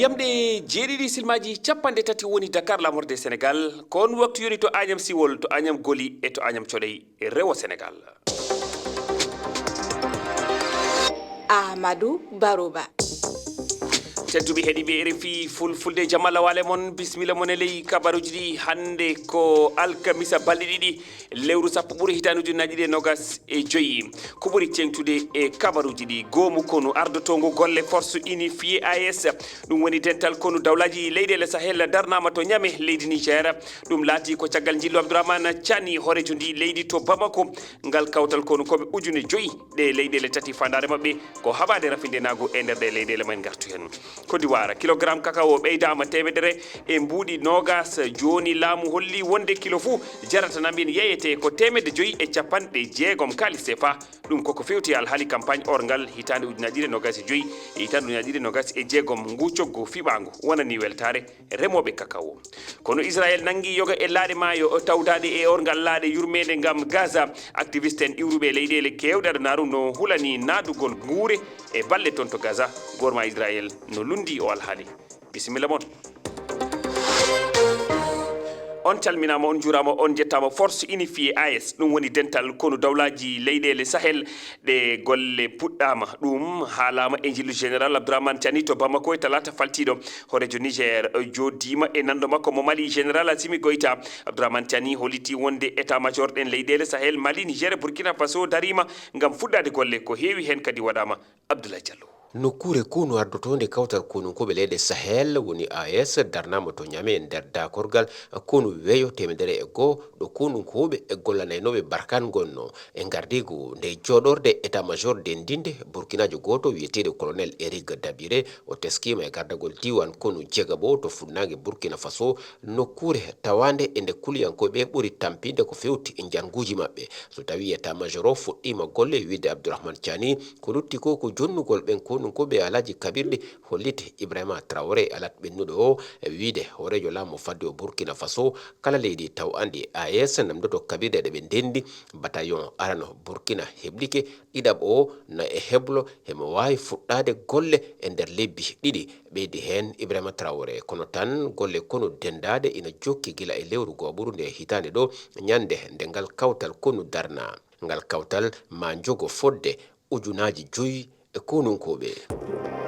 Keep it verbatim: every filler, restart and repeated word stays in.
Jamɗe jeeɗiɗi silmaaji capanɗe tati woni Dakar, lamorde Senegal. Ko on waktu yoni to Agnam Siwol, to Agnam Goli e to Agnam Coley e rewo Senegal. Amadou Baroba. Tedduɓe heɗiiɓe R F I Fulfulde, jam Allah waale mon, bisimilla mon e ley kabaruuji ɗi. Hannde ko alkamisa, balɗe ɗiɗi, lewru sappo ɓuri, hitaande ujunnaji ɗiɗi e nogas e joyi. Ko ɓuri teeŋtude e kabaruuji ɗi, goomu konu ardotoongu golle Force Unifiée A E S, ɗum woni dental konu dawlaaji leyɗeele Sahel, darnaama to Ñame, leydi Niger. Ɗum laati ko caggal njillu Abdourahmane Tiani, hooreejo ndi leydi to Bamako. Ngal kawtal konunkooɓe ujune joyi ɗe leyɗeele tati, faandaare maɓɓe ko haɓaade rafindenaagu e nder ɗe leyɗeele. Min ngartu heen. Côte d'Ivoire, kilogram kakao ɓeydaama teemedere e mbuuɗi noogas. Jooni laamu holli wonde kilo fuu jarata na mbiyen yeeyete ko teemedde joyi e capanɗe jeegom kaalis sefa. Ɗum koko fewti e alhaali campagne orngal hitaande ujunnaji ɗiɗi e noogas e joyi e hitaande ujunnaji ɗiɗi e noogas e jeegom. Ngu coggu fiɓaangu wonani weltaare remooɓe kakao. Kono Israel nanngi yoga e laaɗe maayo tawdaaɗe e orngal laaɗe yurmeende ngam Gaza. Activiste en iwruɓe e leyɗeele keewɗe adunaaru no hulani naadugol nguure e balle toon to Gaza. Goorma Israel no lunndi o alhaali. Bisimilla mon. On calminaama, on njuuraama, on njettaama. Force Unifiée A E S, ɗum woni dental konu dawlaaji leyɗeele Sahel ɗe golle puɗɗaama. Ɗum haalaama e njillu Général Abdourahmane Tiani to Bamako e talaata faltiiɗo. Hooreejo Niger jooɗiima e nanndo makko mo Mali, Général Assimi Goïta. Abdourahmane Tiani holliti wonde état-major ɗen leyɗeele Sahel, Mali, Niger e Burkina Faso, dariima ngam fuɗɗaade golle. Ko heewi heen kadi waɗaama. Abdoulaye Diallo. Nokkuure konu ardotoonde kawtal konunkooɓe leyɗe Sahel woni A E S darnaama to Ñame e nder daakorgal konu weeyo teemedere e goo, ɗo konunkooɓe e gollanaynooɓe Barkhane ngonnoo. E ngardiigu ndee jooɗorde, état-major denndinde burkinaajo gooto wiyeteeɗo colonel Eric Dabiré, o teskiima e gardagol diiwaan konu Djegabo to funnaange Burkina Faso, nokkuure tawaande e nde kuliyankooɓe ɓuri tampinde ko fewti e njannguuji maɓɓe. So tawii état-major o fuɗɗiima golle, wiide Abdourahmane Tiani, ko lutti ko ko jonnugol ɓen konunkooɓe e alaaji kaɓirɗi. Holliti Ibrahima Traoré, alat ɓennuɗo o, e wiide hooreejo laamu fadde o Burkina Faso, kala leydi taw anndi A E S namdoto kaɓirɗe ɗe ɓe ndenndi. Bataillon arano Burkina heblike, ɗiɗaɓo o na e heblo, himo waawi fuɗɗaade golle e nder lebbi ɗiɗi. Ɓeydi heen Ibrahima Traoré. Kono tan golle konu denndaade ina jokki gila e lewru gooɓuru nde hitaande ɗo, ñande nde ngal kawtal konu darna. Ngal kawtal maa jogo fodde ujunaaji joyi e konunkooɓe.